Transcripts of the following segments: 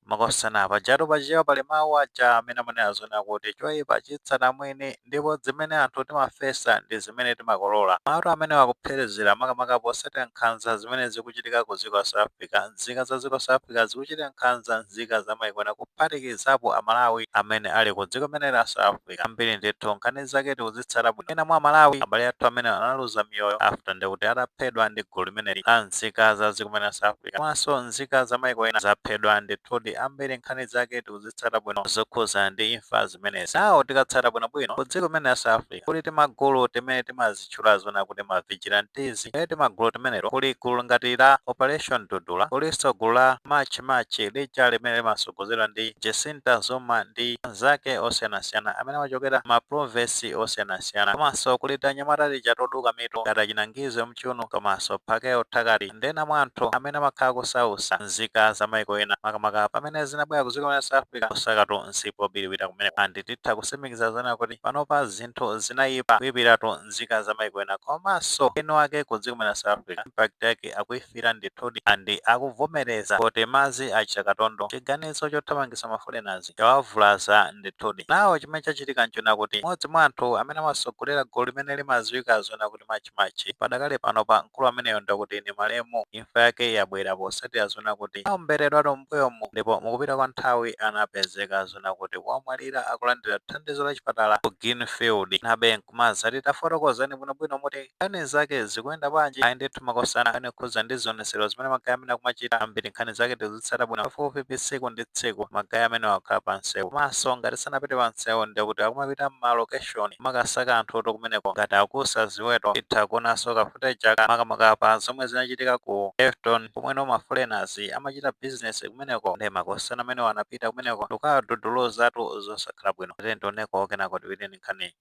Makosana, pajatu pachichewa pali mawu aja amene amanena zona kuti choyipa chitsata mwini, ndipo zimene anthu timafesa ndi zimene timakolola. Mawu amene akupherezera makamaka posatira nkhanza zimene zikuchitika ku dziko la South Africa. Nzika za dziko la South Africa zikuchita nkhanza nzika za maiko ena, kuphatikizapo Amalawi amene ali ku dziko limene la South Africa. Ambiri ndithu nkhani zake tikuzitsata bwino. Ena mwa Amalawi abale athu amene analuza miyoyo after ndikuti ataphedwa ndi gulu limeneli la nzika za dziko limene la South Africa, komanso nzika za maiko ena zaphedwa ndithudi. Ambiri nkhani zake tikuzitsata bwino zokhuza ndi imfa zimenezi. Nawo tikatsata bwinobwino, ku dziko limene la South Africa kuli timagulu timene timazitchula zona kuti ma vigilantes. Ee, timagulu timenelo kuli gulu ngati la Operation Dudula, kulinso gulu la March March lija limene limasogozedwa ndi Jacinta Zuma ndi anzake osiyanasiyana amene amachokera ma province osiyanasiyana, komanso kuli tanyamata tija toduka mitu ngati achinangizo mchunu komanso Phakeo Thakati ndena mwa anthu amene amakhala kusausa nzika za maiko ena, makamaka pamene zinabwera ku dziko la South Africa kusakatu msipu obiriwira kumeneko. And titha kusimikiza zona kuti panopa zinthu zinayipa kuyipiratu nzika za maiko ena, komanso eno ake ku dziko la South Africa impact yake akuyifira ndithudi, and akuvomereza kuti madzi achita katondo. Chiganizo chothamangisa ma foreigners chawavulaza ndithudi. Nawo chimene chachitika nchona kuti mmodzi mwa anthu amene amasogolera gulu limene limadziwika zona kuti March March, padakale pano pa mkulu ameneyo ndakuti ni malemu. Imfa yake yabwera posatira zona kuti aomberedwatu mbuyomu, ndipo mukupita kwa nthawi anapezeka zona kuti wamwalira akulandira thandizo la chipatala ku Greenfield. Nabe nkumaza titafotokozani bwinobwino muti nkhani zake zikuyenda bwanji. Ayi ndithu makosana, nkhani khuza ndi zionesero zimene ma guy amene akumachita, ambiri nkhani zake tikuzitsata bwino pafupifupi tsiku ndi tsiku. Ma guy amene wakhala pa msewu, komanso ngati sanapite pa msewu ndikuti akumapita m'ma location makasaka anthu oto kumeneko ngati akusa ziweto. Itha kuonanso ka footage aka makamaka pa zomwe zinachitika ku Efton, komweno ma foreigners amachita business kumeneko, ndi makosana amene anapita kumeneko ndikukaduduluzatu zosakhala bwino. Tete ndioneko kenako tiwireni nkhani.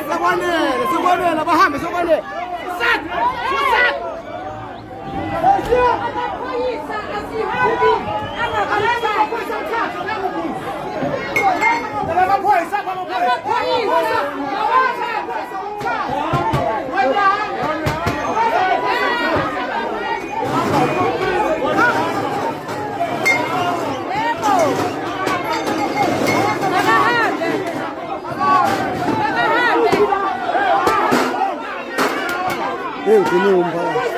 Sekwanele, sekwanele, bahambe, sekwanele. Amaphoyisa asihambi Amaphoyisa, amaphoyisa. Amaphoyisa awathathe. Yebo, abahambe, abahambe. Hey, ugcine umphakathi.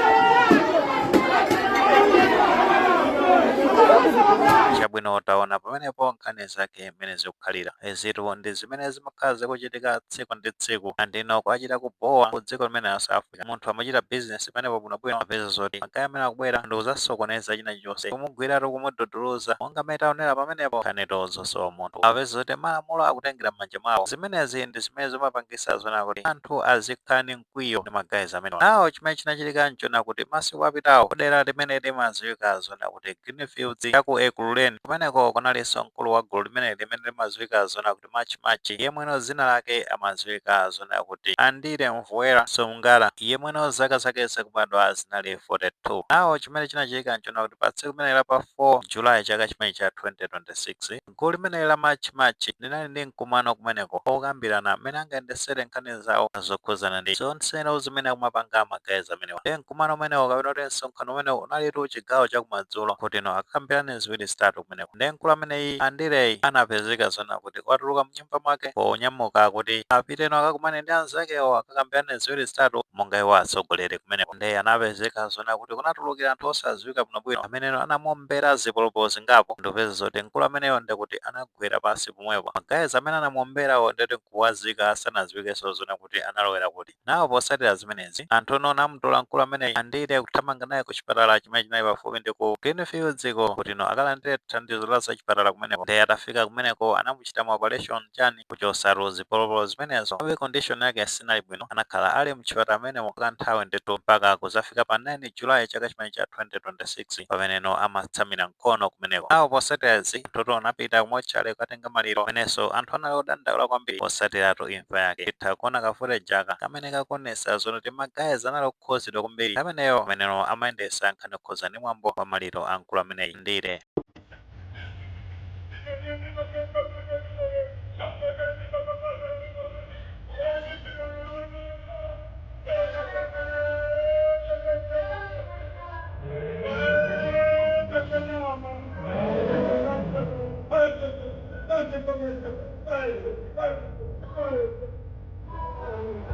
Chabwino, taona pamenepo nkhani zake mmene zikukhalira. Izitu ndi zimene zimakhala zikuchitika tsiku ndi tsiku, andino kuachita kubowa ku dziko limene la South Africa. Munthu amachita business pamenepo bwinobwino, apeza zoti ma guy amene akubwera ndi kuzasokoneza china chilichonse, kumugwiratu, kumududuluza monga mmene taonera pamenepo. Nkhanitu zosowa munthu apeza zoti malamulo akutengera m'manja mwawo. Zimenezi ndi zimene zimapangisa zona kuti anthu azikhala ndi mkwiyo ndi ma guys amene nawo. Chimene chinachitika nchona kuti masiku apitawo, kudera limene limadziwika zona kuti Greenfields yaku Ekurhuleni, kumeneko kunalinso mkulu wa gulu limene limadziwika zona kuti March March, yemweno dzina lake amadziwika zona kuti Andile Mvuwera Songala, yemweno zaka zake zakubadwa zinali 42. Nawo chimene chinachitika nchona kuti pa tsiku limene la pa 4 July chaka chimene cha 2026, gulu limene la March March linali ndi mkumano kumeneko okambirana mmene angayendesere nkhani zawo zokhuzana ndi zonselo zimene akumapanga ma guys amenewa. Ndi mkumano umenewo, kapena kuti msonkhano umenewo, unalitu chigawo chakumadzulo kuti no akambirane ziwiri zitatu kumeneko. Ndi mkulu ameneyi Andileyi anapezeka zona kuti watuluka mnyumba mwake ponyamuka kuti apiteno akakumane ndi anzakewo akakambirane ziwiri zitatu monga iwo atsogoleri kumeneko. Ndi anapezeka zona kuti kunatulukira anthu osadziwika bwinobwino ameneno anamuombera zipolopolo zingapo, ndikupeza zoti mkulu ameneyo ndikuti anagwera pansi pomwepo. Ma guys amene anamuomberawo ndeti nkuwazika, asanadziwikenso zona kuti analowera kuti. Nawo posatira zimenezi, anthu ono anamutola mkulu ameneyi Andile kuthamanga naye ku chipatala chimene chinali pafupi ndi ku Greenfields ko kuti no akalandire thandizo la zachipatala kumeneko. Ndiye atafika kumeneko anamuchita ma operation chani kuchosatu zipolopolo zimenezo. Komabe condition yake sinali bwino, anakhala ali mchipatala amenemo kanthawi ndithu mpaka kuzafika pa 9 July chaka chimene cha 2026 pameneno amatsamira mkono kumeneko. Nawo posatira izi, anthutu anapita kumotchale kukatenga maliro, kumenenso anthu anali odandaula kwambiri posatiratu imfa yake. Titha kuona ka footage aka kamene kakuonesa zoti ma guys anali okukhuzidwa kwambiri ameneyo ameneno amayendesa nkhani yokhuza ndi mwambo wa maliro a mkulu ameneyi Ndile.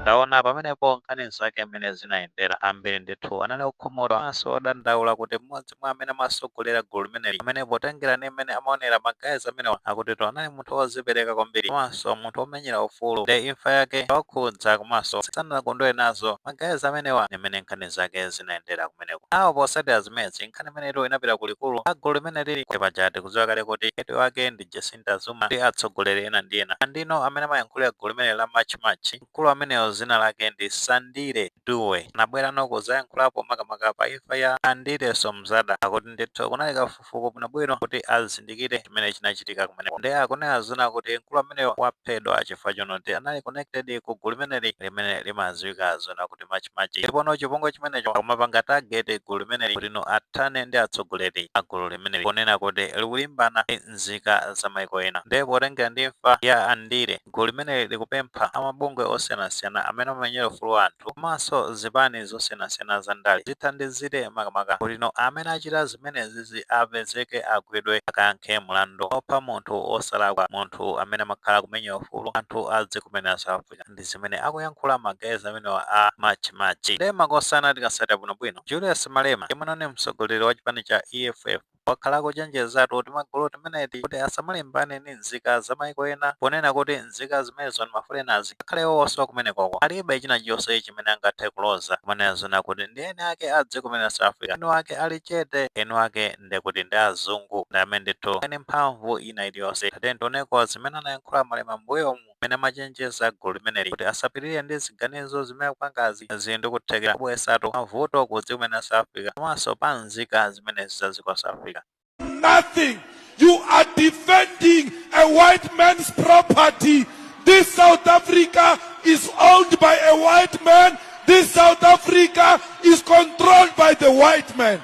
Taona pamenepo nkhani zake mmene zinayendera. Ambiri ndithu anali okhumudwa komanso odandaula kuti mmodzi mwa amene amasogolera gulu limeneli, amene potengera ndi mmene amaonera ma guys amenewa, akuti to anali munthu wozipereka kwambiri komanso munthu womenyera ufulu, ndi imfa yake wakhudza komanso sanakondwere nazo ma guys amenewa ndi mmene nkhani zake zinayendera kumeneko. Awo posatira zimenezi, nkhani imeneyo inapita kulikulu a gulu limene lili pajati. Kudziwa kale kuti head wake ndi Jacinta Zuma ndi atsogoleri ena ndi ena andino amene amayankhulira gulu limene la March March. Mkulu ameneyo zina lake ndi Sandile Duwe, anabwera noko kuzayankhulapo makamaka pa imfa ya Andile Somzada. Akuti ndithu kunali kafukufuku bwinobwino kuti azindikire chimene chinachitika kumeneko, ndi akunena zina kuti mkulu ameneyo waphedwa chifukwa chonoti anali connected ku gulu limeneli limene limadziwika zona kuti March March. Ndipo chipongwe chimenecho akumapanga target gulu limeneli kuti no athane ndi atsogoleri a gulu limeneli, ponena kuti likulimbana ndi nzika za maiko ena. Ndipo potengera ndi imfa ya Andile, gulu limeneli likupempha amabungwe osiyanasiyana amene amamenyera ufulu wa anthu komanso zipani zosiyanasiyana za ndale zithandizire makamaka kuti no amene achita zimenezi apezeke, agwidwe, akayankhe mlandu opha munthu osalakwa, munthu amene amakhala kumenya ufulu anthu a dziko limene la South Africa. Ndi zimene akuyankhula ma guys amenewa a March March. Ndi makosana, tikasatira bwinobwino, Julius Malema yemwe ni mtsogoleri wa chipani cha EFF wakhala kuchenjezatu kuti magulu timeneti kuti asamalimbane ndi nzika za maiko ena, ponena kuti nzika zimenezo ndi ma foreigners, akhale owoswa kumenekoko, alibe china chonse chimene angathe kuloza, kumanena zona kuti ndi ene ake a dziko limene la South Africa, eni ake ali chete, eni ake ndekuti ndi azungu, ndi amene ndithu ene mphamvu ina iliyonse. Tate tioneko zimene anayankhula Malema mbuyomu mmene amachenjeza gulu limeneli kuti asapirire ndi ziganizo zimene akupangazi, zili ndi kuthekera kubweresatu mavuto ku dziko limene la South Africa komanso pa nzika zimenezi za dziko la South Africa. Nothing. You are defending a white man's property. This South Africa is owned by a white man. This South Africa is controlled by the white man.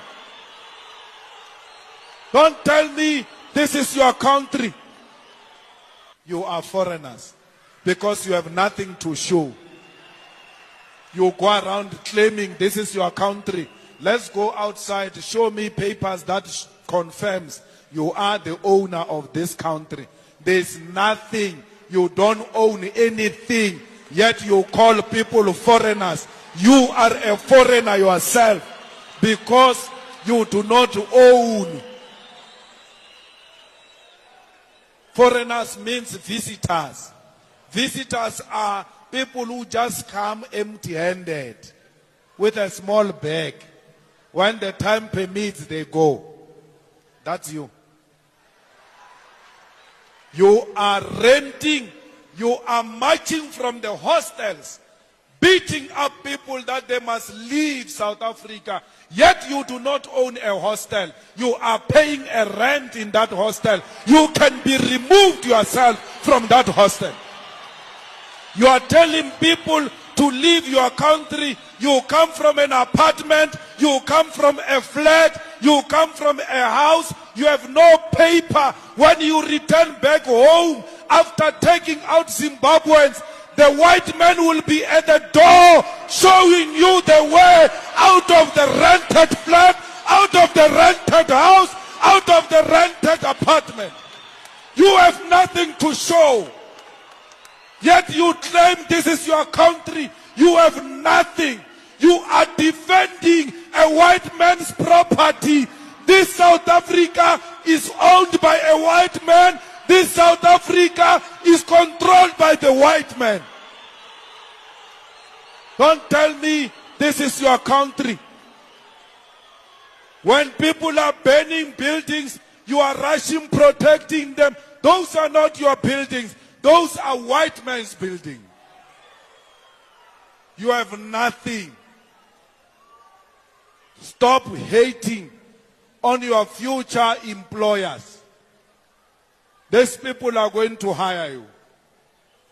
Don't tell me this is your country. You are foreigners because you have nothing to show. You go around claiming this is your country. Let's go outside. Show me papers that confirms you are the owner of this country. There's nothing. You don't own anything. Yet you call people foreigners. You are a foreigner yourself because you do not own. Foreigners means visitors. Visitors are people who just come empty handed with a small bag. When the time permits, they go. That's you. You are renting, you are marching from the hostels, beating up people that they must leave South Africa. Yet you do not own a hostel. You are paying a rent in that hostel. You can be removed yourself from that hostel. You are telling people to leave your country. You come from an apartment. You come from a flat. You come from a house. You have no paper. When you return back home after taking out Zimbabweans, the white man will be at the door showing you the way out of the rented flat, out of the rented house, out of the rented apartment. You have nothing to show. Yet you claim this is your country. You have nothing. You are defending a white man's property. This South Africa is owned by a white man. This South Africa is controlled by the white man. Don't tell me this is your country. When people are burning buildings, you are rushing protecting them. Those are not your buildings. Those are white men's buildings. You have nothing. Stop hating on your future employers. These people are going to hire you.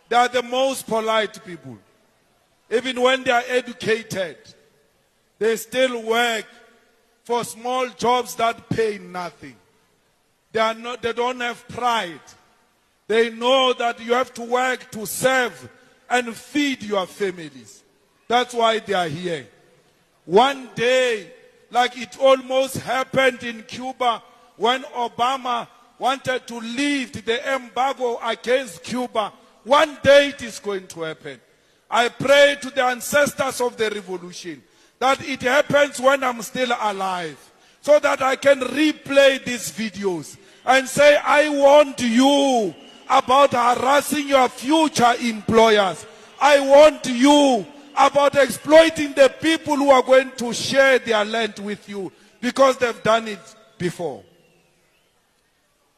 They are the most polite people. Even when they are educated, they still work for small jobs that pay nothing. They don't have pride. They know that you have to work to serve and feed your families. That's why they are here. One day, like it almost happened in Cuba when Obama wanted to lift the embargo against Cuba, one day it is going to happen. I pray to the ancestors of the revolution that it happens when I'm still alive, so that I can replay these videos and say, I warned you about harassing your future employers. I warned you about exploiting the people who are going to share their land with you because they've done it before.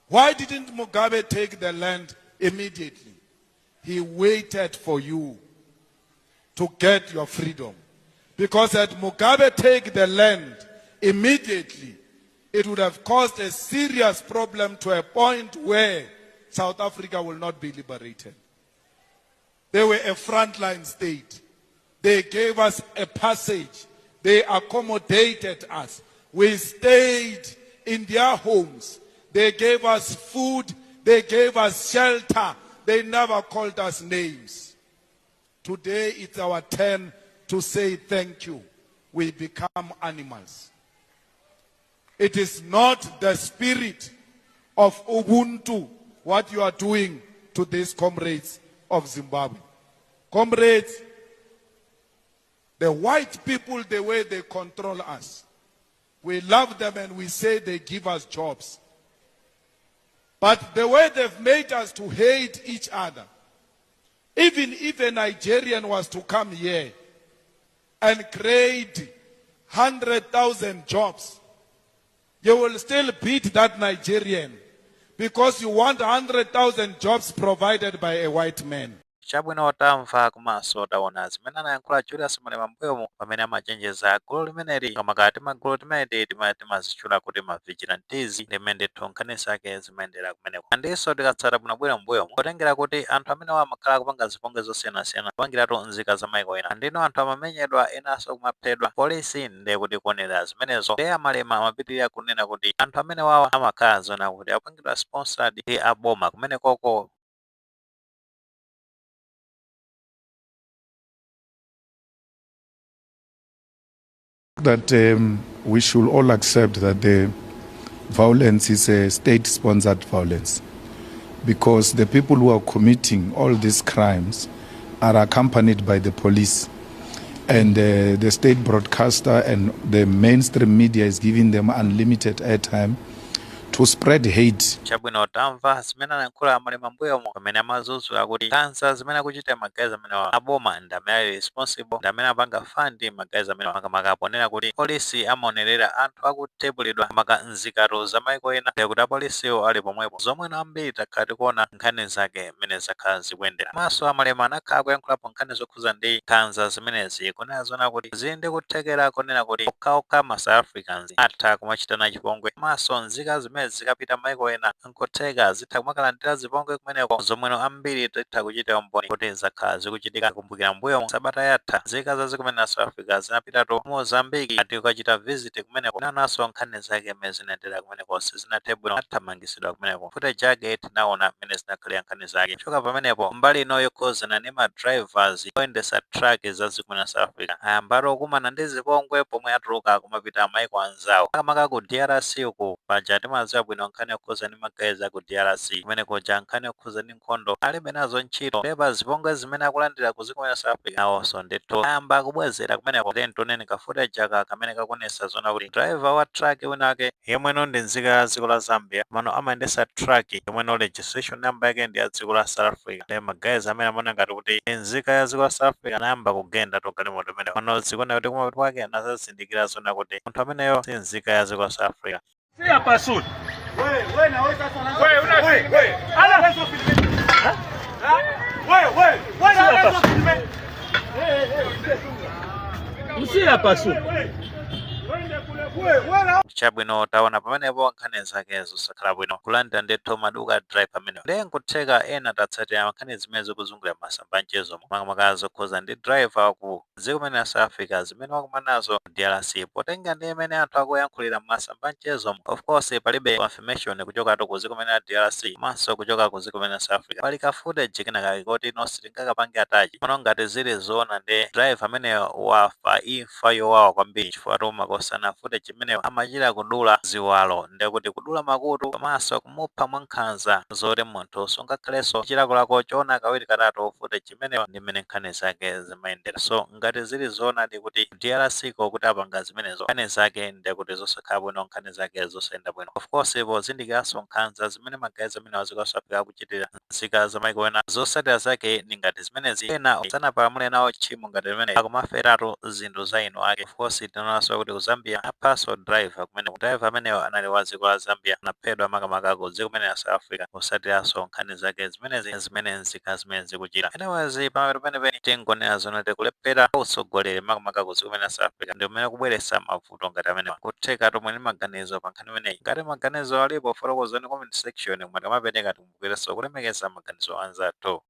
Why didn't Mugabe take the land immediately? He waited for you to get your freedom. Because had Mugabe take the land immediately, it would have caused a serious problem to a point where South Africa will not be liberated. They were a frontline state. They gave us a passage. They accommodated us. We stayed in their homes. They gave us food. They gave us shelter. They never called us names. Today it's our turn to say thank you. We become animals. It is not the spirit of Ubuntu what you are doing to these comrades of Zimbabwe. Comrades, the white people, the way they control us, we love them and we say they give us jobs. But the way they've made us to hate each other, even if a Nigerian was to come here and create 100,000 jobs, you will still beat that Nigerian because you want 100,000 jobs provided by a white man. Chabwino, tamva komanso taona zimene anayankhula Julius Malema mbuyomu pamene amachenjeza gulu limeneli, kamakati magulu timeneli timazitchula kuti ma vigilantes, limene ndithu nkhani zake zimayendera kumeneko. Andinso tikatsata bwinobwino mbuyomu, potengera kuti anthu amenewa amakhala kupanga zipongwe zosiyanasiyana, kupangiratu nzika za maiko ena, andino anthu amamenyedwa, enanso kumaphedwa, polisi ndiye kuti kuonera zimenezo. Ndiye amalema amapitirira kunena kuti anthu amenewawa amakhala zona kuti akupangidwa sponsored ndi aboma kumenekoko. That we should all accept that the violence is a state-sponsored violence, because the people who are committing all these crimes are accompanied by the police, and the state broadcaster and the mainstream media is giving them unlimited airtime to spread hate. Chabwino, tamva zimene anayankhula amalema mbuyomo pamene amazuzula kuti nkhanza zimene akuchita ma guys amenewa, aboma ndi amene ali responsible, ndi amene apanga fund ma guys amenewa, makamaka ponena kuti polisi amaonerera anthu akutebulidwa, maka nzikatu za maiko ena, ndiye kuti apolisiwo ali pomwepo, zomweno ambiri takhala tikuona nkhani zake mmene zakhala zikuyendera. Maso amalema anakhala akuyankhulapo nkhani zokhuza ndi nkhanza zimenezi, kunena zona kuti zili ndi kuthekera kunena kuti okhaokha ma South Africans atha kumachitana chipongwe, maso nzika zimene zikapita maiko ena nkutheka zitha kumakalandira zipongwe kumeneko, zomweno ambiri titha kuchita umboni kuti zakhala zikuchitika. Kumbukira mbuyo sabata yatha, nzika za dziko limene la South Africa zinapitatu Mozambique ati kukachita visit kumeneko, nananso nkhani zake mmene zinayendera kumeneko sizinathe bwino, athamangisidwa kumeneko. Footage yake tinaona mmene zinakhalira nkhani zake. Kuchoka pamenepo, mbali ino yokhuzana ndi ma drivers oyendesa truck za dziko la South Africa ayambatu kumana ndi zipongwe pomwe atuluka kumapita maiko anzawo, makamaka ku DRC uku. Paja timadziwa bwino nkhani yokhuza ndi ma guys ku DRC kumene kuja, nkhani yokhuza ndi nkhondo alibe nazo ntchito. Pepa zipongwe zimene akulandira ku dziko la South Africa, nawonso ndithu ayamba kubwezera kumeneko. Tioneni ka footage aka kamene kakuonesa zona kuti driver wa truck winake, yemweno ndi nzika ya dziko la Zambia, mano amayendesa truck yomweno registration number yake ndi ya dziko la South Africa. Ndi ma guys amene amaona ngati kuti nzika ya dziko la South Africa anayamba kugenda togalimoto imene pano zikuona kuti kumapeto kwake anazazindikira zona kuti munthu ameneyo si nzika ya dziko la South Africa. Siya pasuri. Wewe una wewe. Ala. Wewe wewe. Wewe. Msiya pasuri. Chabwino, taona pamenepo nkhani zake zosakhala bwino, kulandira ndithu maduka driver amenewo. Ndiye nkutheka ena tatsatira nkhani zimene zikuzungulira masamba mchezo, makamaka zokhuza ndi driver ku dziko limene la South Africa, zimene wakumana nazo DRC, potenga ndi imene anthu akuyankhulira masamba mchezo. Of course palibe confirmation kuchokatu ku dziko limene la DRC komanso kuchoka ku dziko limene la South Africa. Pali ka footage kenakake koti nonse tingakapange attach pano. Ngati zili zoona, ndi driver ameneyo wafa imfa yowawa kwambiri, chifukwa makosana footage imeneyo amachita Kuchita kudula ziwalo, ndekuti kudula makutu komanso kumupha mwankhanza, zoti munthu sungakhalenso chilakolako choona kawiri katatu footage chimenewa ndi mmene nkhani zake zimayendera. So ngati zili zoonadi kuti DRC ko kuti apanga zimenezo, nkhani zake ndekuti zosakhala bwino, nkhani zake zosayenda bwino. Of course, pozindikiranso nkhanza zimene ma guys amene wa dziko la South Africa akuchitira nzika za maiko ena, zotsatira zake ni ngati zimenezi. Ena sanapalamule nawo tchimo ngati limene, akumaferatu zinthu za ino ake. Of course, tinaonanso kuti ku Zambia aphaso driver kumene, driver ameneyo anali wa dziko la Zambia, anaphedwa makamaka ku dziko kumene la South Africa, kusatiranso nkhani zake zimenezi zimene nzika zimene zikuchita. Anyways, pamapeto penepeni tingonena zonati kulephera utsogoleri makamaka ku dziko kumene la South Africa ndi kumene kubweretsa mavuto ngati amenewa. Kutheka tomwe ndi maganizo pa nkhani imeneyi. Ngati maganizo alipo, fotokozani comment section. Kumwe tikamapereka, tikumbukirenso kulemekeza maganizo anzathu.